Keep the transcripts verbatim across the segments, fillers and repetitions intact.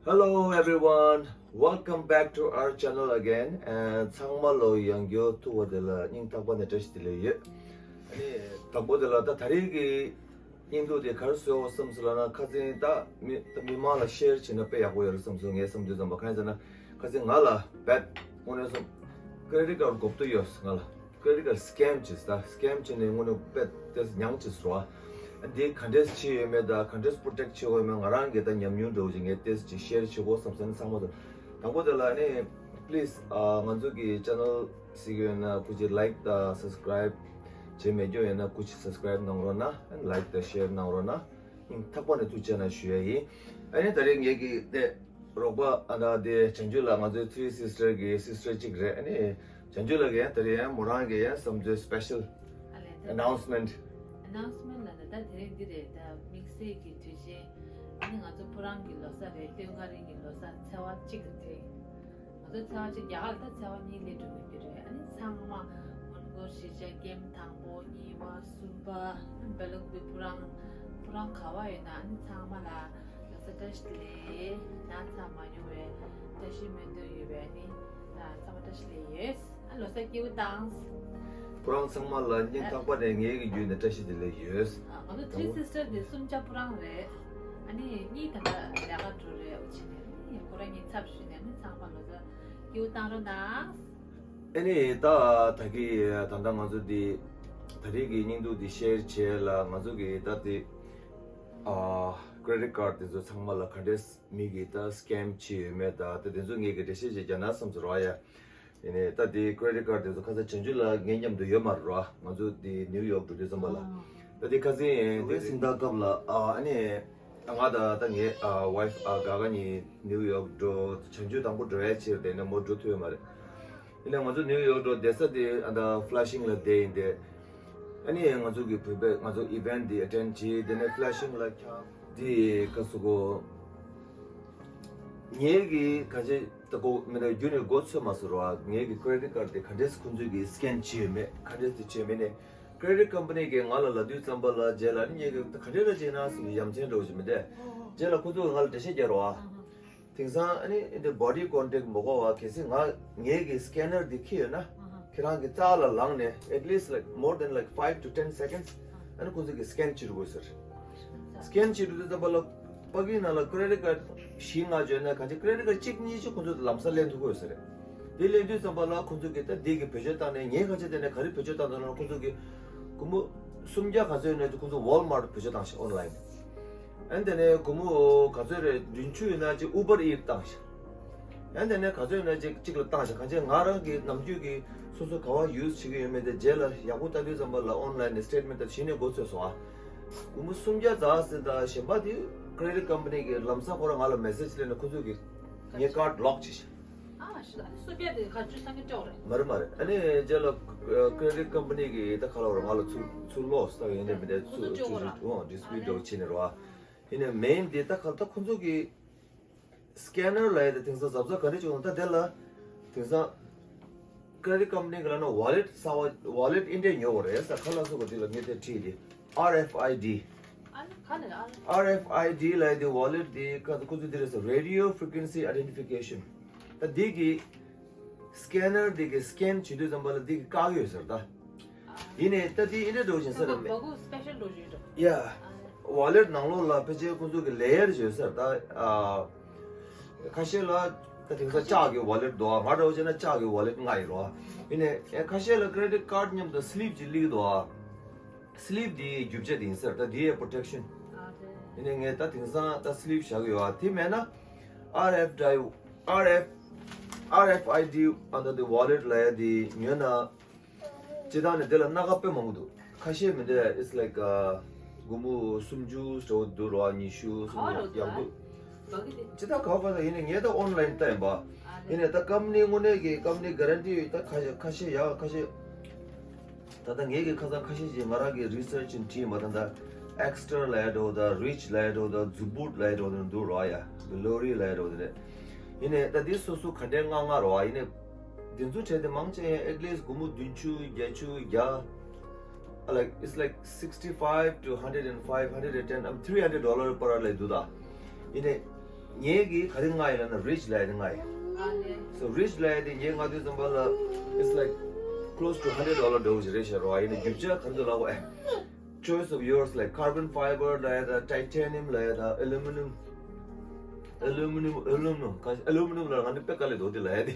Hello everyone, welcome back to our channel again. And ཚང་མ་ལོ་ཡང་བསྐྱར་ཐུག་པ་དེ་ལ་སྙིང་ཐག་པ་ནས་བཀྲ་ཤིས་བདེ་ལེགས་ཡོད། ཨ་ནི་དང་པོ་དེ་ལ་ད་ད་རེས་ཀྱི་སྙིང་སྡུག་དེ་ག་རེ་བཟོས་འོ་བསམ་སོང་ལབ་ན། ཁ་སང་ད་མི་ད་མི་མང་ལ་ཤེར་བྱས་ན་དཔེ་ཡག་པོ་ཡོད་རེད་བསམ་སོང་། ངས་བསམ་དུས་ཙམ་པ་གང་ཡིན་ཟེར་ན། ཁ་སང་ང་ལ་བེད་དངོས་གནས་སོང་ཀེ་རེ་ཌི་ཊི་ཀར་དགོས་འདུག་ཡོད་ང་ལ། ཀེ་རེ་ཌི་ཊི་ཀར་སི་ཀེམ་བྱས་ད་སི་ཀེམ་བྱས་ནས་དངོས་གནས་དཔེ་ཏོག་ཙམ་མྱངས་བྱས་སོང་། ཨ་འདི་ག་འདྲས་བྱས་ཡོད་མེད་ད་ག་འདྲས་པྲོ་ཊེག་བྱས་ཡོད་མེད་ང་རང་གི་ད་ཉམས་མྱོང་འདྲ་བོ་ཅིག་ངས་ཏོག་ཙམ་ཅིག་ཤེར་བྱེད་དགོས་བསམ་སོང་ཚང་མ་ཚོ། དང་པོ་དེ་ལ་ནི་པི་ལི་སི་ང་ཚོ་གི་ཅེ་ནལ་གཟིགས་ཡོད་ན་སྐུ་མཁྱེན་ལའིཀ་དང་སབ་སི་ཀ་རའིབ་བྱས་མེད་ཀྱང་ཡོད་ན་སྐུ་མཁྱེན་སབ་སི་ཀ་རའིབ་གནང་རོགས་གནང་། ལའིཀ་དང་ཤེར་གནང་རོགས་གནང་། སྙིང་ཐག་པ་ནས་ཐུགས་རྗེ་ཆེ་གནང་ཞུ་ཡ་ཡིན། ཨ་ནི་ད་རེས་ངེད་ཀྱི་དེ་རོགས་པ་ཨ་ན་དེ་བྱང་ཆུབ་ལགས་ང་ཚོའི་ཐི་རི་སིས་ཊར་གི་སིས་ཊར་གཅིག་རེད། ཨ་ནི་བྱང་ཆུབ་ལགས་ཀྱིས་ཡང་ད་རེས་ཡང་མོ་རང་གི་ཡང་བསམ་ཚུལ་སི་པེ་ཤལ་ཨ་ལས་ད་ཨ་ནའུན་སི་མེན་ཊི། ཨ་ནའུན་སི་མེན་ཊི་ལ་ད་ད་རེས་འདི་རེད། ད་དམིགས་བསལ་གྱི་དུས་ཆེན་ཨ་ནི་ང་ཚོ་ཕོ་བྲང་གི་ལོ་གསར་རེད། སྟོད་མངའ་རིས་ཀྱི་ལོ་གསར་ཚེས་པ་གཅིག་ཏུ་དེ། ང་ཚོ་ཚེས་པ་གཅིག་རྒྱ་གར་ལ་ད་ཚེས་པ་གཉིས་སླེབས་འགྲོ་གི་རེད། ཨ་ནི་ཚང་མ་མོན་གྷོ་གཞིས་ཆགས་ཀེམ་དང་པོ་གཉིས་པ་གསུམ་པ་སྦེལ་ཀོབ་ཀྱི་ཕོ་བྲང་ཕོ་བྲང་ག་པར་ཡོད་ན་ཨ་ནི་ཚང་མ་ལ་ལོ་གསར་བཀྲ་ཤིས་བདེ་ལེགས། ན་ཚ་མ་མྱོང་བའི་བཀྲ་ཤིས་སྨོན་འདུན་ཡོད་པའི་ཨ་ནི་ཚང་མ་བཀྲ་ཤིས་བདེ་ལེགས་ཡོད། ཨ་ལོ་གསར་སྐྱིད་པོ་བཏང་། ཁོ་རང་ཚང་མ་ལ་སྙིང་ཐག་པ་ནས་ངའི་གི་བརྒྱུད་ནས་བཀྲ་ཤིས་བདེ་ལེགས་ཡོད། ཨ་ང་ཚོ་ཐི་རི་སིས་ཊར་དེ་གསུམ་ཆ་ཕོ་བྲང་རེད། ཨ་ནི་གཉིས་ད་ལྟ་ལས་ཀ་འགྲོ་རེད། འོ་ཆེ་ནས་ཨ་ནི་ཁོ་རང་གཉིས་ཚབ་ཞུས་ནས་ཨ་ནི་ཚང་མ་ལོ་གསར་སྐྱིད་པོ་བཏང་རོགས་གནང་། ཨ་ནི་ད་ད་གི་ད་ལྟ་ང་ཚོ་འདི་ད་རེས་ཀྱི་སྙིང་སྡུག་འདི་ཤེར་བྱས་ལ་ང་ཚོ་གི་ད་འདི་ཨ་ཀེ་རེ་ཌི་ཊི་ཀར་དེ་ཚོ་ཚང་མ་ལ་ག་འདྲས་མི་གི་ད་སི་ཀེམ་བྱས་ཡོད་མེད་ད་ད་དེ་ཚོ་ངས་གི་འགྲེལ་བཤད་ཅིག་རྒྱག་ན་བསམ་ཚོར་བ་ཡ། ཡིན་ནའི་ད་དེ་ཀེ་རེ་ཌི་ཊི་ཀར་དེ་ཚོ་ཁ་སང་བྱང་ཆུབ་ལགས་ངའི་མཉམ་དུ་ཡོད་མ་རེད་ར། ང་ཚོ་དེ་ནིའུ་ཡོག་འགྲོ་དུས་ཙམ་པ་ལ། ད་དེ་ཁ་སང་དེ་སེམས་ཐག་སྐབས་ལ་ཨ་ཨ་ནི་ང་དང་ད་ངའི་ཝའི་ཕི་ཨ་དགའ་དགའ་གཉིས་ནིའུ་ཡོག་འགྲོ། བྱང་ཆུབ་དང་པོ་འགྲོ་ཡ་ཕྱིར་དེ་ནས་མོ་འགྲོ་ཐུབ་ཡོད་མ་རེད། ཡིན་ནའི་ང་ཚོ་ནིའུ་ཡོག་འགྲོ་བསྡད་ས་དེ་ཨ་ད་ཕ་ལ་ཤིང་ལ་བསྡད་ཡིན་ཏེ། ཨ་ནི་ང་ཚོ་གི་བོད་པའི་ང་ཚོ་ཨི་ཝེན་ཊི་དེ་ཨེ་ཊེན་ཌི་བྱས་དེ་ནས་ཕ་ལ་ཤིང་ལ་འཁྱམས། དེ་ག་སུ་གོ། ངེད་ཀྱི་ག་ཅེ་ད་གོ་མི་འདྲ་རྒྱུ་ནས་གོ་ཚོད་མ་སོང་ར། ངེད་ཀྱི་ཀེ་རེ་ཌི་ཊི་ཀར་དེ་ག་འདྲས་ཁོང་ཚོས་ཀྱི་སི་ཀེན་བྱས་ཡོད་མེད་ག་འདྲས་དེ་བྱས་མེད་ནས། ཀེ་རེ་ཌི་ཊི་ཀམ་པ་ནི་གིས་ང་ལ་ལབ་དུས་ཙམ་པ་ལ་རྗེས་ལ་ནི་ངེད་ཀྱི་ད་ག་འདྲས་ར་བྱས་ན་ཟེར་ནས་ཡ་མཚན་འདྲ་བོ་ཞིག་མི་འདྲ། རྗེས་ལ་ཁོང་ཚོས་ང་ལ་འགྲེལ་བཤད་རྒྱག་རོགས་ཨ། དེང་སང་ཨ་ནི་འདི་བོ་ཌི་ཀོན་ཊེག་མ་དགོས་པ་གལ་སྲིད་ང་ངེད་ཀྱི་སི་ཀེ་ནར་འདི་འཁྱེར་ཡོད་ན། ཁྱེད་རང་གི་རྩ་ལ་ལངས་ནས་at least like more than like five to ten seconds ཨ་ནི་ཁོང་ཚོས་ཀྱི་སི་ཀེན་བྱེད་དགོས་ཟེར། སི་ཀེན་བྱེད་དུས་ཙམ་པ་ལ་པ་ཀིའི་ནང་ལ་ཀེ་རེ་ཌི་ཊི་ཀར་བཞི་ལྔ་བརྗོད་ན་གང་ཅི་ཀེ་རེ་ཌི་ཊི་ཀར་གཅིག་གཉིས་ཅིག་ཁོང་ཚོས་ལམ་སང་ལེན་ཐུབ་ཀྱི་ཡོད་ཟེར། དེ་ལེན་དུས་ཙམ་པ་ལ་ཁོང་ཚོས་ཀྱི་ད་འདི་གི་བེད་སྤྱོད་བཏང་ནས་ངས་གང་ཅི་དེ་ནས་ག་རེ་བེད་སྤྱོད་བཏང་འདུག་ན་ཁོང་ཚོས་ཀྱི་སྒོར་མོ་སུམ་བརྒྱ་ག་ཚོད་ཡོད་ན་ཁོང་ཚོས་ཝོལ་མར་ཊི་བེད་སྤྱོད་བཏང་ཤག་ཨོན་ལ་ཡིན། ཨན་དེ་ནས་སྒོར་མོ་ག་ཚོད་རེད་བདུན་ཅུ་ཡོད་ན་ཅིག་ཨུ་བར་ཨིཊ་བཏང་ཤག་ཨན་དེ་ནས་ག་ཚོད་ཡོད་ན་ཅིག་གཅིག་ལ་བཏང་ཤག་གང་ཅི་ང་རང་གི་ནམ་རྒྱུན་གྱི་སོ་སོ་ག་བ་ཡུ་སི་བྱེད་ཀྱི་ཡོད་མེད་དེ་རྗེས་ལ་ཡག་པོ་ལྟ་དུས་ཙམ་པ་ལ་ཨོན་ལ་ཡིན་ནས་སི་ཊེ་ཊི་མེན་ཊི་དང་གཞི་ནས་མགོ་ཚོས་སོང་ཨ། སྒོར་མོ་སུམ་བརྒྱ་ཙམ་ཟེར་ད་གཞན་པ་དེ་ཀེ་རེ་ཌི་ཊི་ཀམ་པ་ནི་གི་ལམ་སང་ཁོ་རང་ང་ལ་མེ་སེ་ཇི་སླེབས་ནས་ཁོ་ཚོས་ཀྱི་ངའི་ཀར་ཌི་བྷི་ལོག་བྱས་ཤག་ཨ་ཤི་ད་སུ་བརྒྱ་དེ་ག་ཅུ་སང་གི་ཅོག་རེད། མ་རེད་མ་རེད། ཨ་ནི་རྗེས་ལ་ཀེ་རེ་ཌི་ཊི་ཀམ་པ་ནི་གི་ད་ག་ལ་བར་ང་ལ་ཚུར་ཚུར་ལོག་ས་ཡིན་ནས་མི་འདྲ་ཚུར་ཚུར་ཨོ་ཌི་སི་པིའུཊ་འདྲ་བོ་བྱས་ནས་རོ། ཡིན་ནའི་མེན་དེ་ད་ག་ད་ཁོ་ཚོ་གི་སི་ཀེ་ནར་ལ་ཡ་དེ་དེང་སང་གཟབ་གཟབ་ག་རེ་བྱུང་ད་དེ་ལ་དེང་སང་ཀེ་རེ་ཌི་ཊི་ཀམ་པ་ནི་གི་ལ་ན་ཝོ་ལེཊ་གསར་བ་ཝོ་ལེཊ་ཨིན་ཊེག་ཉོ་བ་རེད་ས་ཁ་ལག་སོགས་ག་དེ་ལ་ངས་དེ་ཁྲིད་དེ་ཨར་ཨེཕ་ཨའི་ཌི། ཨ་ནི་ག་ནས་ཨ་ནི། ཨར་ཨེཕ་ཨའི་ཌི་ལ་ཡ་དེ་ཝོ་ལེཊ་དེ་ཁ་ཁོ་ཚོ་དེ་རེད་ས་རེ་ཌི་ཡོ་ཕི་རི་ཀུ་ཨེན་སི་ཨའི་ཌེན་ཊི་ཕི་ཀེ་ཤན། ད་དེ་གི་སི་ཀེ་ནར་དེ་གི་སི་ཀེན་བྱེད་དུས་ཙམ་པ་ལ་དེ་གི་བཀག་ཡོད་ཟེར་ད། ཡིན་ནའི་ད་དེ་ཨིན་ཊེག་འདྲ་བོ་བྱིན་ས་རེད་མེད། ཡ། ཝོ་ལེཊ་ནང་ལོགས་ལ་ཕལ་ཆེར་ཁོང་ཚོ་གི་ལེ་ཡར་བྱོས་ས་རེད་ད། ཁ་ཤས་ལ་ད་དེང་སང་ལྕགས་ཀྱི་ཝོ་ལེཊ་འདུག་ང་འདྲ་བོ་བྱས་ན་ལྕགས་ཀྱི་ཝོ་ལེཊ་ལྔ་ཡིན་རོ། ཡིན་ནའི་ཁ་ཤས་ལ་ཀེ་རེ་ཌི་ཊི་ཀར་ཌི་མཉམ་དུ་སི་ལིབ་ཅིག་སླེབས་འདུག་སི་ལིབ་དེའི་རྒྱུ་ཆ་དེ་ཡིན་ས་རེད་ད་དེའི་པོ་རོ་ཊེག་ཤན། ཡིན་ནའི་ངས་ད་དེང་སང་ད་སི་ལིབ་བཞག་གི་ཡོད་ཨ་དེ་མེད་ན་ཨར་ཨེཕ་ཌི་ཨར་ཨེཕ་ཨར་ཨེཕ་ཨའི་ཌི་ཨན་ཌར་དི་ཝོ་ལེཊ་ལ་ཡ་དེ་ཉོས་ན། སྤྱིར་བཏང་ནས་དེ་ལ་སྣ་ཁ་དཔེ་མང་པོ་འདུག་ཁ་ཤས་མི་འདུག it's like སྒོར་མོ་སུམ་ཅུ་ཙམ་འདུག་རོ། ཉི་ཤུ་སུམ་ཅུ་ཡག་འདུག་སྤྱིར་བཏང་ག་བ་ད་ཡིན་ནའི་ངས་ད་ཨོན་ལ་ཡིན་ལྟ་ཡིན་པ། ཡིན་ནའི་ད་ཀམ་པ་ནི་དངོས་གནས་ཀྱི་ཀམ་པ་ནི་གྷ་རན་ཊི་ད་ཁ་ཤས་ཁ་ཤས་ཡག་ཁ་ཤས། ད་ལྟ་ངས་ཀྱི་ཁ་སང་ཁ་ཤས་ཤིག་ང་རང་གི་རི་སར་ཆི་བྱས་མ་ད་ད་ཨེག་སི་ཊར་ལ་ཡ་འགྲོ་ད་རིཆ་ལ་ཡ་འགྲོ་ད་ཛུ་བུཊ་ལ་ཡ་འགྲོ་ད་འདུག་རོ་ཡ་བི་ལོ་རི་ལ་ཡ་འགྲོ་ད་ནས་ཡིན་ནའི་ད་འདི་སོ་སོ་ག་འདྲའི་ལྔ་ལྔ་རོ་ཡིན་ནའི། དེ་ཚོ་བྲལ་ཏེ་མང་ཆེ་ཡང་at least སྒོར་མོ་བདུན་ཅུ་བརྒྱད་ཅུ་བརྒྱ། Like it's like sixty five to hundred and five, hundred and ten, um, three hundred dollar per hour ལས་འདུག་ད། ཡིན་ནའི་ ངེད་ཀྱིས་ག་རེ་མངགས་ཡིན་ལབ་ན་རིཆ་ལབ་ཡ་དེ་མངགས་ཡིན། ཨ་ལེ། So རིཆ་ལབ་ཡ་དེ་ངས་མངགས་དུས་ཙམ་པ་ལ། It's like close to hundred dollar འདྲ་བོ་ཞིག་རེད་ཤག་རོ། ཡིན་ནའི་རྒྱུ་ཆ་ག་ཚོད་ལབ་དགོས་ཨེ། Choice of yours, like carbon fiber ལབ་ཡ་དང་titanium ལབ་ཡ་དང་aluminum, aluminum, aluminum ག་aluminum ལབ་ང་ནི་དཔེ་དཀའ་ལས་འདུག་དེ་ལབ་ཡ་དེ།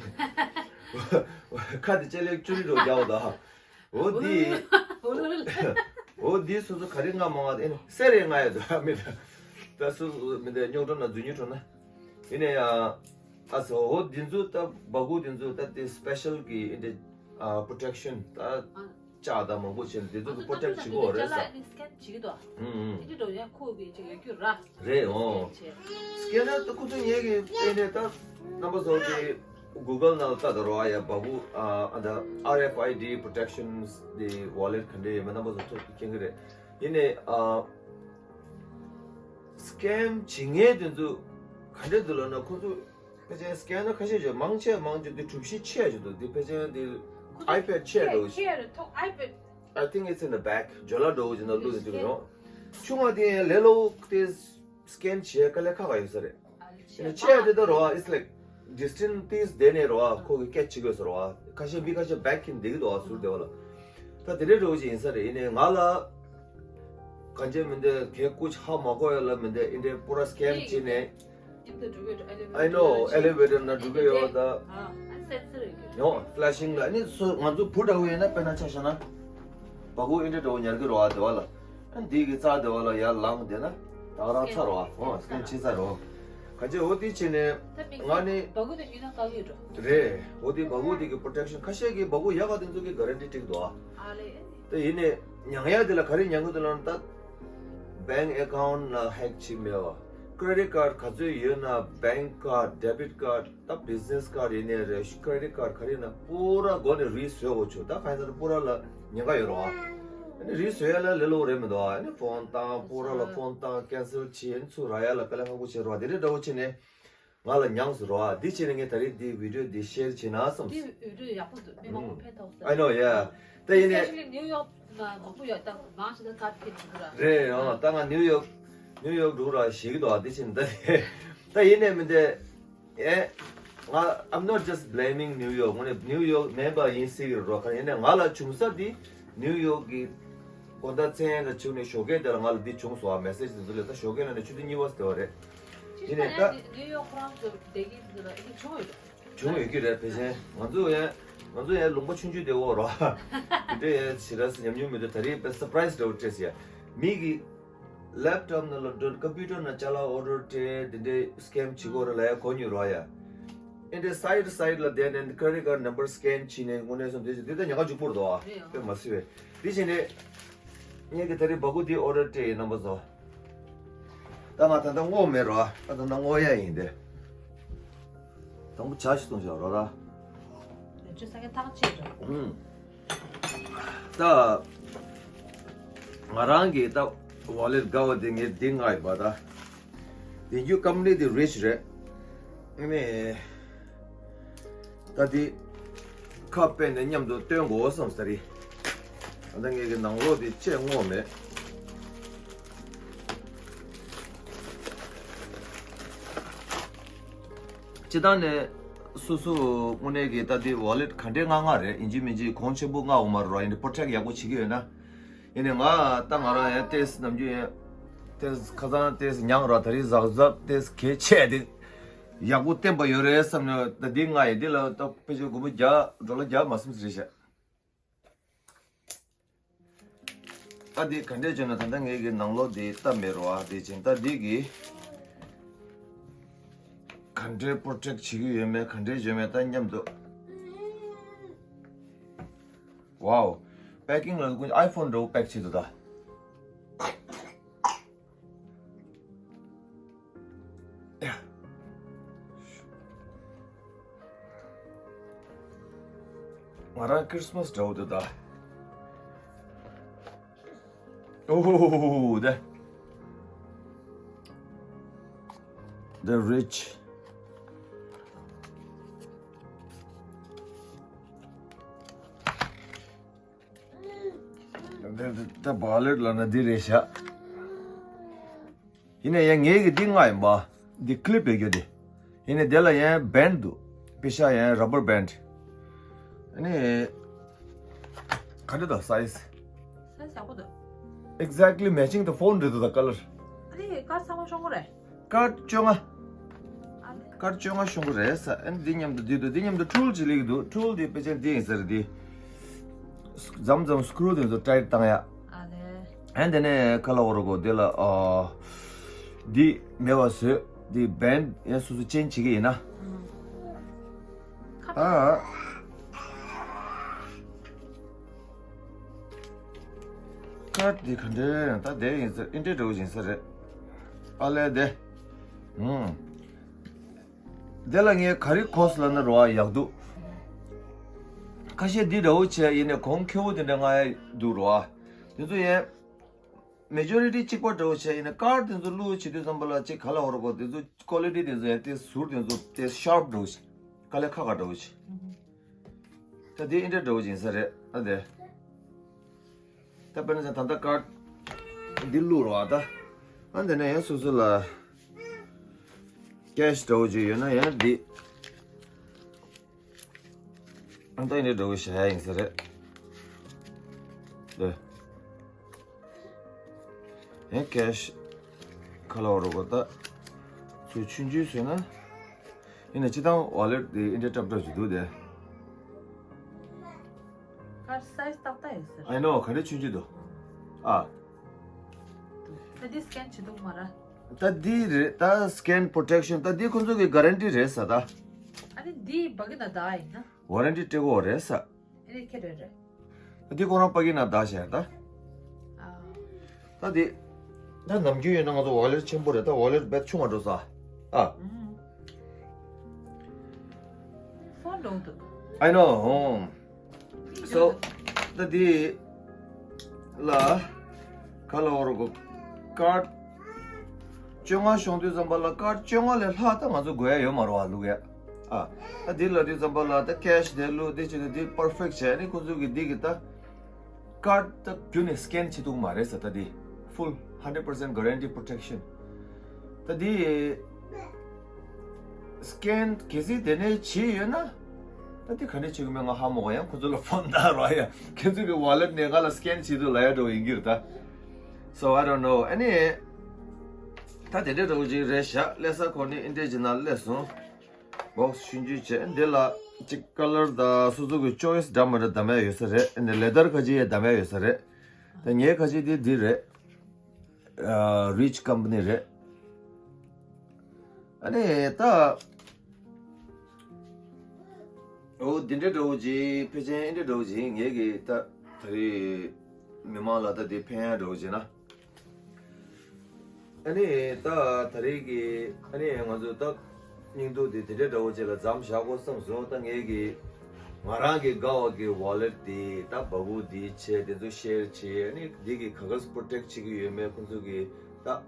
ཁ་དེ་ལྕེ་ལེབ་བཅུ་རེ་འདྲ་བོ་རྒྱག་འོ་ད། འོ་འདི། འོ་འདི་སོ་སོ་ག་རེ་མངགས་མ་མངགས་དེ་ཨེ་ནི་སེ་རེ་མངགས་ཡ་འདུག་ཨ། མི་འདྲ། ད་སོ་སོ་མི་འདྲ་རྙོག་དྲ་ན་རྫུན་ཉུང་འགྲོ་ན། ཡིན་ནའི་ཡང་། ཨ་སོ་འོ་འདི་ཚོ་ད་སྦ་ཁུག་འདི་ཚོ་ད་དེ་special གི་ཨེ་འདྲ་ཨ་protection ད་ལྕགས་ད་མང་པོ་བྱས་ནས་འདི་ཚོ་གི་protect བྱེད་དགོས་རེད་ཟེར། ཨུམ་ཨུམ། རེད་འོ། སི་ཀེ་ནར་ད་ཁོ་ཚོ་ངེད་ཀྱི་ཨེ་འདྲ་ད་རྣམ་པ་ཚོ་གི་Google ནང་ལ་ལྟ་ད་རོ་ཨ་ཡ་སྦ་ཁུག་ཨ་ཨ་ད་R F I D protections དེ་wallet ག་འདྲ་ཡོད་མེད་རྣམ་པ་ཚོ་ཚོད་མཁྱེན་གི་རེད། ཡིན་ནའི་ཨ་scam བྱེད་མཁན་དེ་ཚོ་ག་འདྲ་འདུག་ལབ་ན་ཁོ་ཚོ་ཕལ་ཆེར་scanner ཁ་ཤས་ཅིག་མང་ཆེ་མང་ཆེ་དེ་གྲུ་བཞི་ཆེ་ཞིག་འདུག་དེ་ཕལ་ཆེར་དེ་iPad ཆེ་འདྲ་བོ་ཞིག I think it's in the back ཇོ་ལ་འདྲ་བོ་ཅིག་ནང་བླུགས་ནས་འདུག་རོ། ཆུང་བ་དེ་ལས་སླ་བོ་དེ་scan བྱེད་དཀའ་ལས་ཁག་ཁག་ཡོད་ས་རེད། ཆེ་དེ་ད་རོ་ཨ། It's like distance ཏིས་དེ་ནས་རོ་ཨ། ཁོ་གི་catch བྱེད་དགོས་ས་རོ་ཨ། ཁ་ཤས་མི་ཁ་ཤས་back གིན་བསྡད་ཀྱི་འདུག་ཨ། ཟུར་དེ་བ་ལ། ད་དེ་འདྲའི་འདྲ་བོ་ཅིག་ཡིན་ས་རེད། ཡིན་ནའི་ང་ལ་གང་ཅི་མི་འདོད་གལ་ཀུ་ཆ་ཧ་མ་གོ་ཡ་ལ་མི་འདོད་ཨིན་འདྲའི་པུ་ར་scan བྱས་ནས། I know elevator ན་འགྲོ་གི་ཡོད་ད། ཡོང་flashing ལ་ནི་སུ་ང་ཚོ་བུ་འདྲ་བོ་ཡིན་ན་དཔེར་ན་ཆ་བཞག་ན། སྦ་ཁུག་ཨིན་འདྲའི་འདྲ་བོ་ཉར་གི་རོ་ཨ། དེ་བ་ལ། ཨ་འདི་གི་རྩ་དེ་བ་ལ་ཡར་ལངས་བསྡད་ན་ད་རང་ཚར་བ་ཧོ་scan བྱེད་ཚར་རོ། ག་ཅི་འོ་དེ་བྱས་ནས་ང་ནི་རེད། འོ་དེ་སྦ་ཁུག་དེ་གི་protection ཁ་ཤས་ཀྱི་སྦ་ཁུག་ཡག་ག་དེ་ཚོ་གི་guarantee སྤྲད་འདུག་ཨ། དེ་ཡིན་ནས་ཉང་ཡ་དེ་ལ་ག་རེ་ཉང་གི་འདུག་ལབ་ན་ད་bank account ལ་hack བྱེད་མེད་བ། credit card ག་ཚོད་ཡོད་ན་bank card debit card ད་business card ཡིན་ནའི་རེད། credit card ག་རེ་ཡིན་ན་པུ་ར་སྒོ་ནས་རིས་བཟོས་དགོས་བྱུང་ད་གང་ཡིན་ཟེར་ན་པུ་ར་ལ་ཉེན་ཁ་ཡོད་རེད་བ། ཨ་ནི་རིས་བཟོས་ཡ་ལ་ལས་སླ་བོ་རེད་མི་འདུག་ཨ་ནི་phone བཏང་པུ་ར་ལ་phone བཏང་cancel བྱེད་ཨ་ནི་ཚུར་རག་ཡ་ལ་དཀའ་ལས་ཁག་པོ་བྱེད་རེད་བ། དེ་འདྲའི་འདྲ་བོ་བྱས་ནས་ང་ལ་མྱངས་སོང་རེད་བ། འདི་བྱས་ནས་ངས་ད་རེས་འདི་video འདི་share བྱེད་ན་བསམ་སོང་། འདི་video ཡག་པོ་འདུག་མི་མང་པོ་ཕན་ཐོགས་ས་རེད། I know yeah. ད་ཡིན་ནས་especially New York ན་མང་པོ་ཡོད་ད་མང་ཆེ་ད་ད་ཕེབས་འདུག་ར། རེད་ཨང་། ད་ང་New York New York འགྲོ་ར་ཞིག་འདུག་ཨ། དེ་བཞིན་ད་ད་ཡིན་ནས་མི་འདི་ཨེ་ང་I'm not just blaming New York ངོ་ནས་New York མེད་པ་ཡིན་སྲིད་ཀྱི་རོ། ཁ་ཡིན་ནས་ང་ལ་བྱུང་ས་དེ་New York གི་དགོང་དག་མཚན་ལ་བྱུང་ནས་ཞོགས་ཀས་དེ་ལ་ང་ལ་འདི་བྱུང་སོང་ཨ། message དེ་ཚོ་ལས་ད་ཞོགས་ཀས་ལ་ནས་ཆུ་ཚོད་གཉིས་པ་ཟེར་བ་རེད། ཡིན་ནས་ད་New York ཁོ་རང་ཚོ་བསྡད་ཀྱི་འདུག་ལ་ཨེ་བྱུང་ཡོད་འགྲོ། བྱུང་ཡོད་ཀྱི་རེད། ཕལ་ཆེར་ང་ཚོ་ཡང་ང་ཚོ་ཡང་ལུང་པ་ཆུང་ཆུང་དེ་འོག་རོ། དེ་འདྲ་ཡང་ཞེ་དྲག་ཉམས་མྱོང་མི་འདུག་ད་རེས་དཔེ་surprise འདྲ་བོ་སྤྲད་ཟེར་ཡ། མི་གི་laptop ནང་ལ་འགྲོ་computer ནང་ཅ་ལག་order སྤྲད་དེ་འདྲའི་scam བྱེད་དགོས་རེད་ལབ་ཡ་གོ་མྱོང་རོ་ཡ། ཨེ་འདྲའི་side side ལ་བསྡད་ནས་credit card number scan བྱས་ནས་དངོས་གནས་སོང་དེ་དེ་ད་ཉག་ག་འཇུག་པོ་རེད་དོ། དཔེ་མ་སྲིད་པས་དེ་བྱས་ནས་ངས་ཀྱི་ད་རེས་སྦ་ཁུག་འདི་order སྤྲད་ཡིན་རྣམ་པ་ཚོ། ད་ང་ད་ལྟ་བསྔོག་མེད་རོ། ད་ད་ལྟ་བསྔོག་ཡ་ཡིན་ཏེ། དང་པོ་ཇ་ཞིག་བཏུང་བཞག་རོ་ར། ལས་ཆོད་ས་ག་ཐག་ཆོད་རོ། ཨུམ། ད་ང་རང་གི་ད་wallet དགའ་བ་དེ་ངས་འདི་མངགས་ཡོད་པ་ད། དེ་རྒྱུ་company དེ་rich རེད། ཨ་ནི། ད་དེ་ཁ་ཕྱེ་ནས་མཉམ་དུ་སྟོན་དགོས་བསམ་ས་རེད། ད་ལྟ་ངེད་ཀྱི་ནང་ལོགས་དེ་ཅེས་བསྔོག་མེད། སྤྱི་བཏང་ནས་སོ་སོ་དངོས་གནས་ཀྱི་ད་དེ་wallet ག་འདྲའི་མངགས་མངགས་རེད། ཡིན་གཅིག་མིན་གཅིག་གོང་ཆེན་པོ་མངགས་འོང་མ་རེད་ར། ཡིན་དེ་protect ཡག་པོ་བྱེད་ཀྱི་ཡོད་ན། ཡིན་ནའི་ང་ད་ང་རང་ཡང་ཏེས་ནམ་རྒྱུན་ཡང་ཏེས་ཁ་སང་ཏེས་མྱངས་ར། ད་རེས་གཟབ་གཟབ་ཏེས་གལ་ཆེ་དེ་ཡག་པོ་བསྟན་པ་ཡོད་རེད་བསམ་ནས་ད་འདི་ང་ཡི་འདི་ལ་ད་ཕལ་ཆེར་སྒོར་མོ་བརྒྱ་ཌོ་ལར་བརྒྱ་མ་ཟིན་ཙམ་རེད་ཤག་ཨ་འདི་ག་འདྲས་བྱུང་ན་ད་ལྟ་ངེད་ཀྱི་ནང་ལོགས་འདི་སྟབས་མེད་རོ། ཨ་འདི་ཅན་ད་འདི་གི་ག་འདྲས་protect བྱེད་ཀྱི་ཡོད་མེད་ག་འདྲས་བྱས་མེད་ད་མཉམ་དུ། Wow packing ལ་ཀུན་iPhone འདྲ་བོ་pack བྱེད་འདུག་ད། ང་རང་Christmas འདྲ་བོ་འདུག་ད། Oh, the the rich. ད་wallet ལབ་ན་འདི་རེད་ཤག་ཡིན་ན་ཡང་ངེད་ཀྱི་འདི་མངགས་ཡིན་པ། འདི་clip་བེད་རྒྱུ་དེ། ཡིན་ནི་དེ་ལ་ཡང་band་འདུག་པེ་ཤ་ཡང་rubber band། ཨ་ནི། ག་འདྲ་འདུག size། size་ཡག་པོ་འདུག exactly matching the phone་རེད་འདུག་ད་color། ཨ་ནི་ཀར་ཚང་མ་ཤོང་གི་རེད། ཀར་བཅོ་ལྔ། ཨ་ནི། ཀར་བཅོ་ལྔ་ཤོང་གི་རེད་ས། ཨ་ནི་འདི་མཉམ་དུ་འདི་འདུག་འདི་མཉམ་དུ་tool་ཅིག་སླེབས་ཀྱི་འདུག tool་འདི་དཔེ་ཆ་འདི་ཡིན་ས་རེད་འདི། མཚམས་མཚམས་screw་དེ་ཚོ་tight་བཏང་ཡ། ཨ་ནི། ཨ་ནི་དེ་ནས་ཁ་ལ་འོ་རོ་གོ་དེ་ལ་ཨ། འདི་མེད་པ་བཟོས་འདི་band་ཡང་སོ་སོ་change་བྱེད་ཀྱི་ཡིན་ན། ཨ། ཀར་འདི་ག་འདྲས་ད་དེ་ཡིན་ས་ཨིན་ཏྲེ་འདྲ་བོ་ཡིན་ས་རེད། ཨ་ལས་དེ། ཨུམ། དེ་ལ་ངས་ག་རེ་གོ་སོང་ལབ་ན་རོ་ཨ་ཡག་འདུག་ཁ་ཤས་འདི་འདྲ་བོ་བྱས་ཡིན་ནས་གོང་ཁེ་བོ་དེ་འདྲ་ང་ཡ་འདུག་རོ་ཨ། དེ་ཚོ་ཡས། majority་གཅིག་པ་འདྲ་བོ་བྱས་ཡིན་ན་ཀར་དེ་ཚོ་བླུགས་བྱེད་དུས་ཙམ་པ་ལ་གཅིག་ག་ལ་འོ་ར་གོ་དེ་ཚོ་quality་དེ་ཚོ་ཡང་དེ་ཟུར་དེ་ཚོ་དེ་sharp་འདྲ་བོ་ཞིག་དཀའ་ལས་ཁག་ཁག་འདྲ་བོ་ཞིག་ད་དེ་ཨིན་ཏྲེ་འདྲ་བོ་ཞིག་ཡིན་ས་རེད་ཨ་དེ། ད་དཔེར་ན་ད་ད་ཀར་འདི་བླུགས་རོགས་ཨ་ད། ཨ་འདི་ནས་ཡང་སོ་སོ་ལ་cash་འདྲ་བོ་ཞིག་ཡོད་ན་ཡང་འདི། ཨ་ད་ཨིན་ཏྲེ་འདྲ་བོ་བྱ་ཡ་ཡིན་ས་རེད། ལོས། ཡང་cash་ཁ་ལ་འོ་རོ་གོ་ད། ཚུར་ཆུང་ཆུང་བཟོས་ན། ཡིན་ན་སྤྱི་བཏང་wallet་དེ་ཨིན་ཏྲེ་ཀྲབ་ཀྲབ་ཅིག་འདུག་དེ། ཀར་size་ཏག་ཏག་ཡིན་ཟེར། I know་ག་འདྲ་ཆུང་ཆུང་འདུག་ཨ། ད་འདི་scan་བྱེད་འདུག་མ་ར། ད་འདི་རེད་ད་scan protection་ད་འདི་ཁོ་ཚོ་གི་guarantee་རེད་ས་ད། ཨ་ནི་འདི་བ་གི་ན་ད་ཡིན་ན། warranty་སྤྲད་དགོས་རེད་ས། ཨེ་རེད་ཁྱེད་རེད་རེད། འདི་ཁོ་རང་པ་ཀི་ན་བདག་བྱས་ད། ཨ། ད་འདི། ད་ནམ་རྒྱུན་ཡིན་ན་ང་ཚོ་wallet་ཆེན་པོ་རེད་ད་wallet་རྦད་ཆུང་བ་འགྲོ་ས། ཨ། ཨུམ། ཕོན་འགྲོ་འདུག I know. ཨོ། So། ད་འདི། ལ། ག་ལ་འོ་རོ་གོ་ཀར་བཅོ་ལྔ་ཤོང་དུས་ཙམ་པ་ལ་ཀར་བཅོ་ལྔ་ལས་ལྷག་ད་ང་ཚོ་དགོས་ཡ་ཡོད་མ་རེད་བ་ལུག་ཡ། ཨ། ད་འདི་ལ་དུས་ཙམ་པ་ལ་ད་cash་དེ་བླུག་དེ་བྱེད་དུས་འདི་perfect་བྱས་ནི་ཁོ་ཚོ་གི་འདི་གི་ད་ཀར་ད་རྒྱུ་ནས་scan་བྱེད་ཐུབ་མ་རེད་ཟེར་ད་འདི་full hundred percent guarantee protection། ད་འདི་scan་གལ་སྲིད་དེ་ནས་བྱས་ཡོད་ན། ད་དེ་ག་འདྲས་བྱེད་གི་མེད་ང་ཧ་མ་གོ་ཡང་ཁོ་ཚོ་ལ་ཕོན་བཏང་རོགས་ཡ་ཁྱེད་ཚོ་གི་wallet་ནས་ག་ལ་scan་བྱེད་དུས་ལ་ཡ་འགྲོ་ཡིན་གྱི་རེད་ད། So I don't know ཨ་ནི། ད་དེ་འདྲས་འགྲོ་གི་ཅིག་རེད་ཤག་སླེབས་ས་ཁོ་ནི་ཨིན་འདྲས་ཅིག་ན་སླེབས་སོང་། box་ཆུང་ཆུང་བྱས་འདི་ལ་ཅིག་color་དང་སོ་སོ་གི་choice་འདྲ་མི་འདྲ་གདམ་ཡ་ཡོད་ས་རེད་ཨ་ནི་leather་ཁ་ཅིག་ཡ་གདམ་ཡ་ཡོད་ས་རེད། ད་ངའི་ཁ་ཅིག་འདི་འདི་རེད། ཨ། Rich company་རེད། ཨ་ནི་ད། འོ་འདི་འདྲ་འདྲ་བོ་ཅིག་ཕལ་ཆེར་འདི་འདྲ་འདྲ་བོ་ཅིག་ངས་ཀྱི་ད་ད་རེས་མི་མང་ལ་ད་དེ་ཕན་ཡ་འདྲ་བོ་ཅིག་ན། ཨ་ནི་ད་ད་རེས་ཀྱི་ཨ་ནི་ང་ཚོ་ད་སྙིང་སྡུག་དེ་དེ་འདྲ་འདྲ་བོ་ཅིག་ལ་མཚམས་བཞག་དགོས་བསམ་སོང་ད་ངས་ཀྱི་ང་རང་གི་དགའ་བ་གི་wallet་དེ་ད་བ་བུ་དེ་བྱས་དེ་ཚོ་share་བྱས་ཨ་ནི་འདི་གི་ག་ག་protect་བྱེད་ཀྱི་ཡོད་མེད་ཁོང་ཚོ་གི་ད་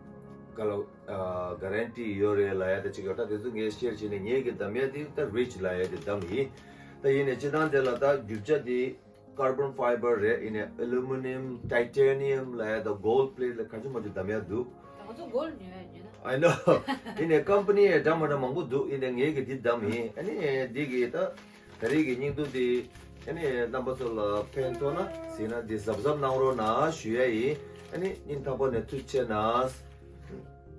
ག་ལ། ཨ། guarantee་ཡོད་རེད་ལབ་ཡ་དེ་གཅིག་ཡོད་ད་དེ་ཚོ་ངས་share་བྱས་ནས་ངས་ཀྱི་གདམ་ཡ་དེ་ད་Rich་ལབ་ཡ་དེ་གདམ་ཡིན། ད་ཡིན་ནས་སྤྱི་བཏང་དེ་ལ་ད་རྒྱུ་ཆ་དེ་carbon fiber་རེད་ཡིན་ནས་aluminium titanium་ལབ་ཡ་ད་gold plate་ལ་ག་ཚོད་མ་ཚོད་གདམ་ཡ་འདུག་ད་ང་ཚོ་gold་ཉོ་ཡ་ཉོ་ན། I know། ཡིན་ནས་company་ཡ་འདྲ་མ་འདྲ་མང་པོ་འདུག་ཡིན་ནས་ངས་ཀྱི་དེ་གདམ་ཡིན་ཨ་ནི་འདི་གི་ད། ད་རེས་ཀྱི་སྙིང་སྡུག་འདི་ཨ་ནི་རྣམ་པ་ཚོ་ལ་ཕན་ཐོགས་ན་ཟིན་ན་འདི་གཟབ་གཟབ་གནང་རོགས་གནང་ཞུ་ཡ་ཡིན། ཨ་ནི་སྙིང་ཐག་པ་ནས་ཐུགས་རྗེ་ཆེ་གནང་།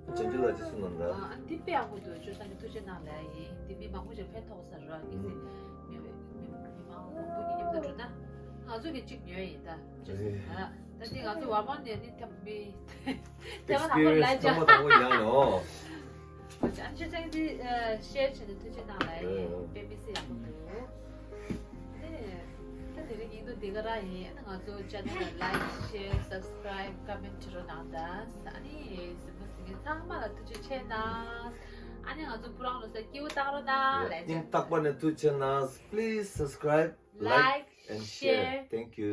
བྱང་ཆུབ་ལགས་ཅི་གསུང་གནང་ད། ཨ་འདི་དཔེ་ཡག་པོ་འདུག་ཅོ་ས་ནས་ཐུགས་རྗེ་གནང་ལབ་ཡ་ཡིན། འདི་མི་མང་པོ་ཞིག་ཕན་ཐོགས་ས་རེད་གལ་སྲིད་མི་མི་མི་མང་མང་པོ་གི་མཉམ་དུ་འགྲོ་ན་ང་ཚོ་གི་གཅིག་ཉོས་ཡིན་ད། ཅོ་ས་ཨེ། ད་འདི་ང་ཚོ་ཝར་མར་ནས་ནི་ཐེབས་མི། དེ་ག་ནང་པར་ལ་experience་ཅང་ཐོག་མ་དང་པོ་ཡང་ནོ། ཨ་ཅག་ཅིག་དེ་ཤེར་བྱས་ནས་ཐུགས་རྗེ་གནང་ལ་ཡིན། དཔེ་མི་སྲིད་ཡག་པོ་འདུག་ཨེ། ད་དེ་རིང་ཉིན་ཐོ་འདི་ག་རང་ཡིན། ཨ་ནི་ང་ཚོ་channel་ལ་like, share, subscribe, comment་བྱེད་རོགས་གནང་དང་། ཨ་ནི་གཟིགས་མོ་གཟིགས་མཁན་ཚང་མ་ལ་ཐུགས་རྗེ་ཆེ་གནང་། ཨ་ནི་ང་ཚོ་བུ་རང་རོ་ས་སྐྱིད་པོ་བཏང་རོགས་གནང་ལ་ཡིན། སྙིང་ཐག་པ་ནས་ཐུགས་རྗེ་ཆེ་གནང་། Please subscribe, like, like, and share. Share. Thank you.